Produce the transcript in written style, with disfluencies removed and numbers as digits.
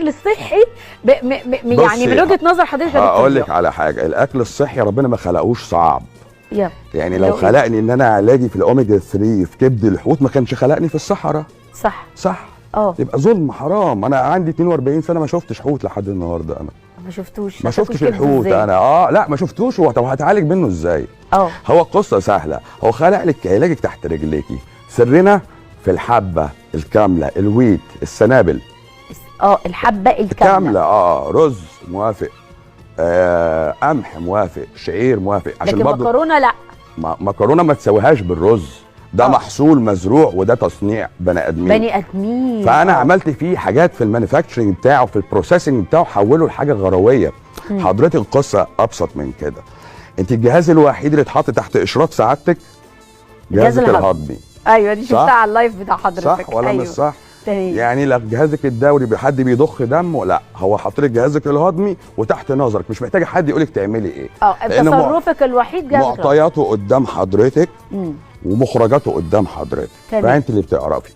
الاكل الصحي يعني من وجهه نظر حضرتك؟ هقول لك على حاجة، الاكل الصحي ربنا ما خلقوش صعب. يعني لو خلقني ان انا علاجي في الاوميجا 3 في كبد الحوت ما كانش خلقني في الصحراء. صح صح. يبقى ظلم، حرام. انا عندي 42 سنة ما شفتش حوت لحد النهارده. انا ما شفتش الحوت انا. لا ما شفتوش. طب هتعالج منه ازاي؟ هو القصة سهلة، هو خلق لك علاجك تحت رجليكي. سرنا في الحبة الكاملة، ال wheat، السنابل. الحبة الكاملة. رز موافق، قمح موافق، شعير موافق. عشان لكن مكرونه لا. مكرونه ما تسويهاش بالرز ده. محصول مزروع وده تصنيع بني ادمين. فانا عملت فيه حاجات في ال manufacturing بتاعه، في ال processing بتاعه، حوله لحاجة غرويه. حضرتك القصة ابسط من كده. انت الجهاز الوحيد اللي اتحط تحت اشراف سعادتك جهازك الهضمي. ايوه دي شفتها على ال live بتاع حضرتك. صح ولا مش صح؟ تمام. يعني لا جهازك الدوري حد بيضخ دم، لا هو حاطط لك جهازك الهضمي وتحت نظرك، مش محتاجه حد يقول لك تعملي ايه. تصرفك الوحيد جهازك، معطياته قدام حضرتك ومخرجاته قدام حضرتك، فانت اللي بتعرفي.